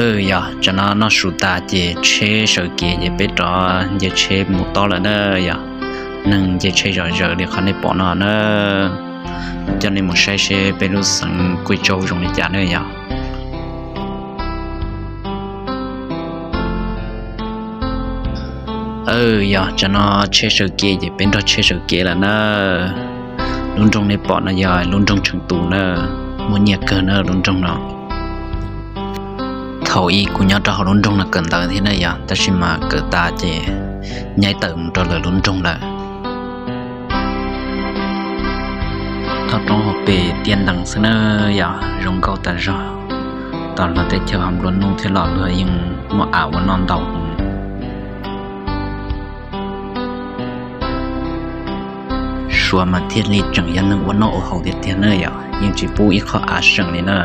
Yog tsam no noj su tas ces tsheb sawv kev ces peb rov nce tsheb mus tob lawm na yog. Neeg nce tsheb zom zaws li qhov nej pom no na. Coj nej mus saib seb peb lub xeev Kuj Tsaub zoo li cas na yog. Yog tsam no tsheb sawv kev ces peb nrog tsheb sawv kev lawm na. Lub nroog nej pom no yog lub nroog Tsheej Tus na, muaj nyiaj kawg na lub nroog no. Thaum ub kuv nyob rau hauv lub nroog no kawm ntawv thiab na yog, tab sis mas kawm tas ces nyaib tawm mus rau lwm lub nroog lawm. Toj roob hauv pes tiaj ntees xwb na yog, zoo nkauj tas zog. Tom luag teb chaws ho nplua nuj thiab los luag yeej muaj av ua noj ntau heev. Suav mas thiaj li tseem yog neeg ua noj ua haus tiag tiag na yog, yeej tsis pub ib qho av seem li na.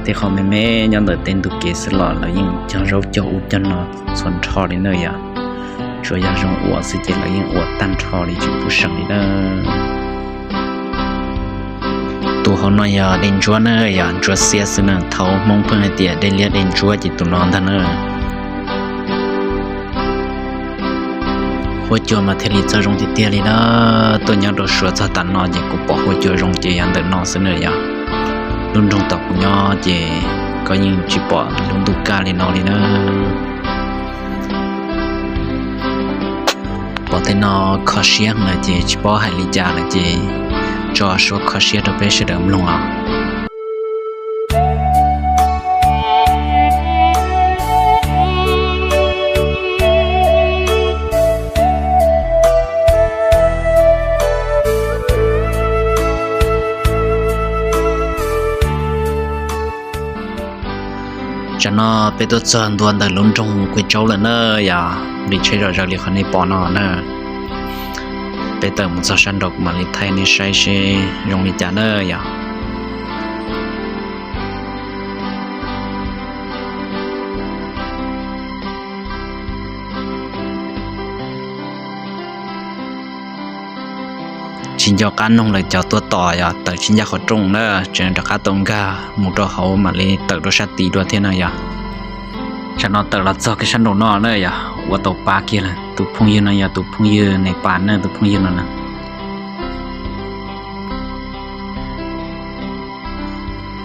Tej qhov me me nyob ntawm tej ntug kev xwb los lawv yeej cog zaub cog ub cog no txhua nrho li na yog. Tsuas yog zoo ua xwb ces lawv yeej ua tag nrho li tsis pub seem li na. Tus hauv no yog dej ntsuab na yog, ntsuab xiab xwb na, thaum Hmoob pheej hais tias dej liab dej ntsuab ces tus no ntag na. Huab cua mas thiaj li txawj zoo tiag tiag li na. Tuaj nyob rau Suav txog tav no ces kuv pom huab cua zoo ces yog ntawm no xwb na yog. Lub nroog tom kuv nyob ces koj yeej tsis pom lub ntuj kaj li no li na. Pom tej no kho siab lawm ces tsis paub hais li cas lawm ces tso suab kho siab rau peb sawv daws mloog os. Tsam no peb tuaj txog ntua ntawm lub nroog Kuj Tsaub lawm na yog, nqis tsheb zom zaws li qhov nej pom no na. Peb tawm mus txog sab nraud kuv mam li thaij nej saib seb zoo li cas na yog. Tsis nco qab noog lawv cov tuaj tos yog tawm tsis ncaj qhov rooj na, tseem rov qab tau nkag mus rau hauv mam li tawm rau sab tid dua thiab na yog. Tsam no tawm los txog kiag sab nraum no na yog, ua tau pab kiag lawm. Tus phooj ywg no yog tus phooj ywg Nepas na, tus phooj ywg no na.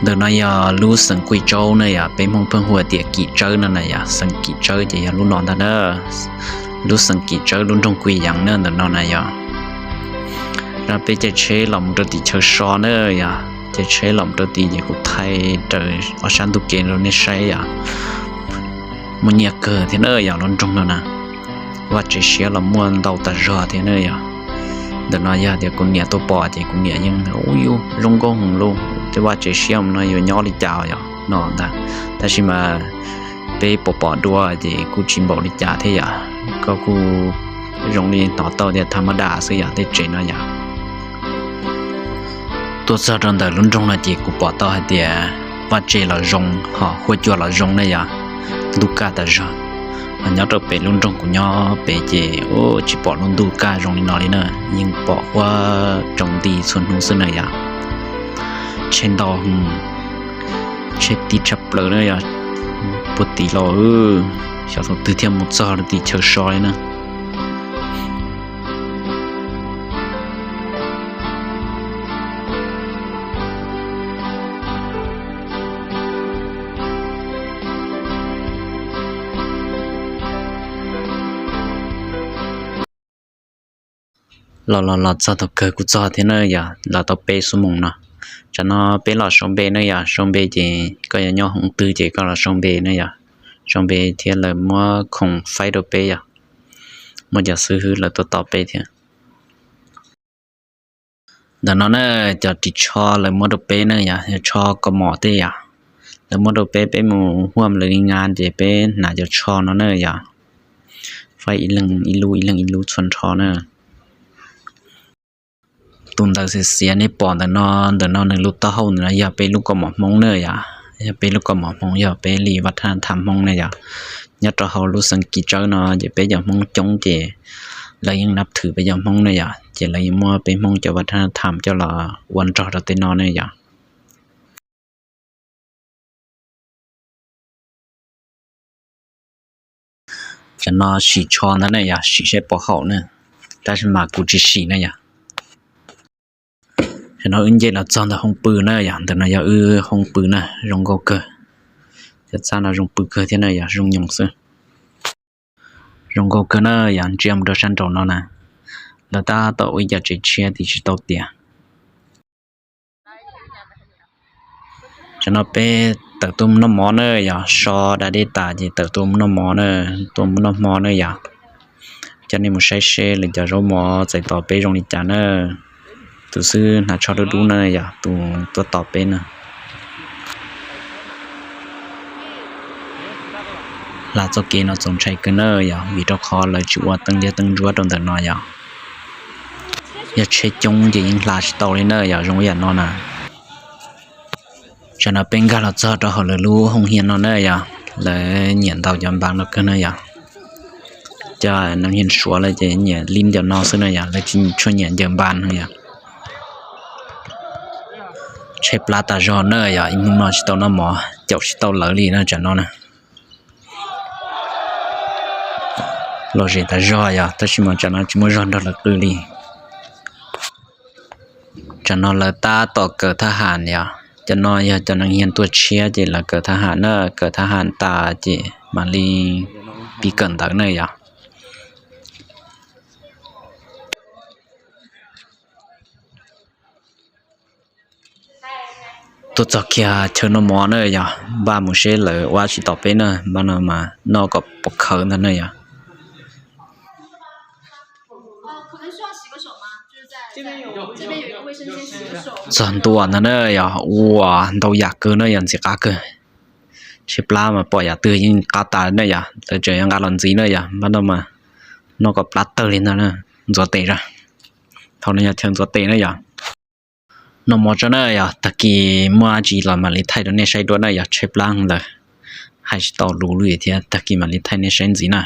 Ntawm no yog lub xeev Kuj Tsaub na yog, peb Hmoob pheej hu tias Kim Tsawb no na yog, xeev Kim Tsawb ces yog lub no ntag na. Lub xeev Kim Tsawb lub nroog Kuj Yeev na ntawm no na yog. Peb caij tsheb los mus rau tim chaw so na yog, caij tsheb los mus rau tid ces kuv thaij raws ob sab ntug kev rau nej saib yog. Muaj nyiaj kawg thiab na yog lub nroog no na. Vaj tsev siab los muaj ntau tas zog thiab na yog. Ntawm no yog tias kuv niam tuaj pom ces kuv niam yeej ua zoo nkauj heev lauj, tej vaj tsev siab no yuav nyob li cas yog no ntag. Tab sis mas peb pom pom dua ces kuj tsis npaum li cas thiab yom, koj kuj zoo li hnov tau tias tha ma das xwb yog tej tsev no yom. Tuaj txog rau ntawm lub nroog no ces kuv pom tau hais tias vaj tsev los zoo, ho huab cua los zoo na yom, ntuj kaj tas zog. Ho nyob rau pem lub nroog kuv nyob pem ces tsis pom lub ntuj kaj zoo li no li na, yeej pom huab tsaus nti txhua hnub xwb na yom. Tsheb ntau, tsheb tib tshaj plaws na yog, puag tid los xyov thaum twg thiaj mus txog rau tim chaw so li na. Los los los txog thaum kawg kuj txog thiab na yog, los tau peb xuab moos no. Tsam no peb los sau npe na yog, sau npe ces koj yuav nyob hoob twg ces koj los sau npe na yog, sau npe thiab lawv muab khoom faib rau peb yog, muaj cov xib hwb lawv tuaj tos peb thiab. Ntawm no na, cov ris tsho lawv muab rau peb na yog, yog tsho kaus mom tej yog, lawv muab rau peb, peb mus huaj lawv li ngas ces peb hnav cov tsho no na yog, faib ib leeg ib lub ib leeg ib lub txhua nrho na. Tus ntawv xiav xiav nej pom ntawm no, ntawm no nws lub taub hau ntawm no yog peb lub kaus mom Hmoob na yog, yog peb lub kaus mom Hmoob, yog peb li vaj thab tham Hmoob na yog. Nyob rau hauv lub xeev Kim Tsawb no ces peb cov Hmoob coob ces lawv yeej nab thwm peb cov Hmoob na yog, ces lawv yeej muab peb Hmoob cov vaj thab tham coj los ua nrog rau tej no na yog. Tam no sim tsho ntawd na yog, sim saib puas haum na, tab sis mas kuv tsis sim na yog. Tam no wb nce los txog ntawm hoob pw na yog, ntawm no yog wb hoob pw na, zoo nkauj kawg. Cov txaj no zoo pw kawg thiab na yog, zoo nyoos xwb. Zoo nkauj kawg na yog, ntsia mus rau sab nraum no na, lawv tab tom ua ib co tsev tshiab tim tsis tau tiav. Tam no peb tawm tuaj mus noj mov na yog, so da dej tas ces tawm tuaj mus noj mov na, tuaj mus noj hmo na yog. Coj nej mus saib seb lawv cov zaub mov txais tos peb zoo li cas na. Tus xwb hnav tsho dub dub na yog, tus tuaj tos peb na. Hla txoj kev no txaus ntshai kawg na yog, vim rau qhov lawv tsis ua teeb liab teeb ntsuab rau ntawm no yog. Yog tsheb coob ces yeej hla tsis tau li na yog, zoo ib yam no na. Tam no peb nkag los txog rau hauv lawv lub hoo hias no na yog, lawv nyiam ntaus cov npas no kawg na yog. Cov neeg hias Suav lawv ces nyiam li cov no xwb na yog, lawv tsis tshua nyiam ncaws npas no yog. Tshaib plab tas zog na yog, ib hnub no tsis tau noj mov, caum tsis tau lawv li na tam no na. Lom zem tas zog yog, tab sis mas tam no tsis muaj zog nrog lawv qw li. Tam no lawv tab tom kawm thab ham yog, cov no yog cov neeg hias tuaj tshiab ces lawv kawm thab ham na, kawm thab ham tas ces mam li pib kawm ntawv na yog. Tuaj txog kiag chaw noj mov na yog, npaj mus seb lawv ua tsis tau peb na, npaj no mas noj kom puas khawv ntag na yog. Txog ntua ntag na yog, ua ntau yam kawg na yog, ntxim qab kawg. Tshaib plab mas pom yam twg yeej qab tas na yog, lawv tseem yuav nqa los ntxiv na yog, npaj no mas noj kom plab tawg li ntag na, ntxuav tes zog. Thaum no yog chaw ntxuav tes na yog. Noj mov tso na yog, tag kis muaj dab tsi los mam li thaij rau nej saib dua na yog, tshaib plab lawm, hais tsis tau lus li thiab, tag kis mam li thaij nej saib ntxiv na.